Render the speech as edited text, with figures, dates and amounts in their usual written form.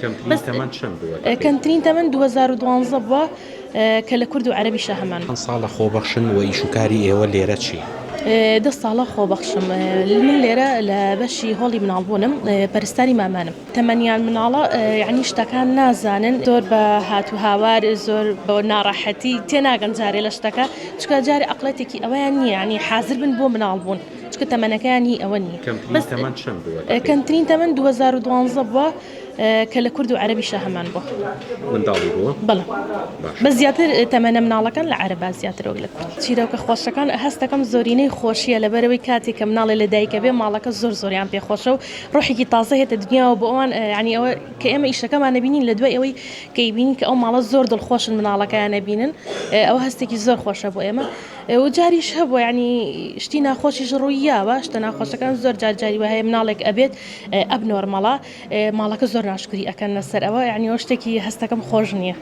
کەمترین بەس تەمەن چەند بووە تەقریبا؟ کەمترین تەمەن 2012 بووە کە لە کورد و عەرەبیشا هەمان. چەند ساڵە خۆبەخشن و ئیش و کاری ئێوە لێرە چییە؟ دە ساڵە خۆبەخشم من لێرە لە بەشی هۆڵی مناڵبوونم پەرستاری مامانم تەمەنیان مناڵە یعنی شتەکان نازانن زۆر بە هات و هاوار زۆر بە ناڕەحەتی تێناگەن جارێ لە شتەکە چونکە جارێ ئەقڵێتێکی ئەوەیان نییە یعنی حازر بن بۆ مناڵبوون چونکە تەمەنەکەیان هی ئەوە نییە کەمترین بەس تەمەن چەند بووە تەقریبا؟ کەمترین تەمەن 2012 بووە کە لە کورد و عەرەبیشا هەمان بووە. منداڵی بووە؟ بەڵێ باشە. بەس زیاتر تەمەنە مناڵەکان لە عەرەبا زیاتر وەک لە کورد. چیرۆکە خۆشەکان هەستەکەم زۆرینەی خۆشیە لەبەرئەوەی کاتێک کە مناڵێ لە دایکە بێ ماڵەکە زۆر زۆریان پێ خۆشە و ڕۆحێکی تازە هێتە دنیاوە بۆ ئەوان یانی ئەوە کە ئێمە ئیشەکەمان ئەبینین لە دوای ئەوەی کە ئەیبینین کە ئەو ماڵە زۆر دڵخۆشن مناڵەکەیان ئەبینن ئەوە هەستێکی زۆر خۆشە بۆ ئێمە و جاریش هەبووە یانی شتی ناخۆشیش ڕووی یاوە شتە ناخۆشەکان زۆر جار جاری وایە مناڵێک ئەبێت ئەب نۆرمەڵە ماڵەکە زۆر ناشکری ئەکەن لەسەر ئەوە یانی ئەوە شتێکی هەستەکەم خۆش نییە.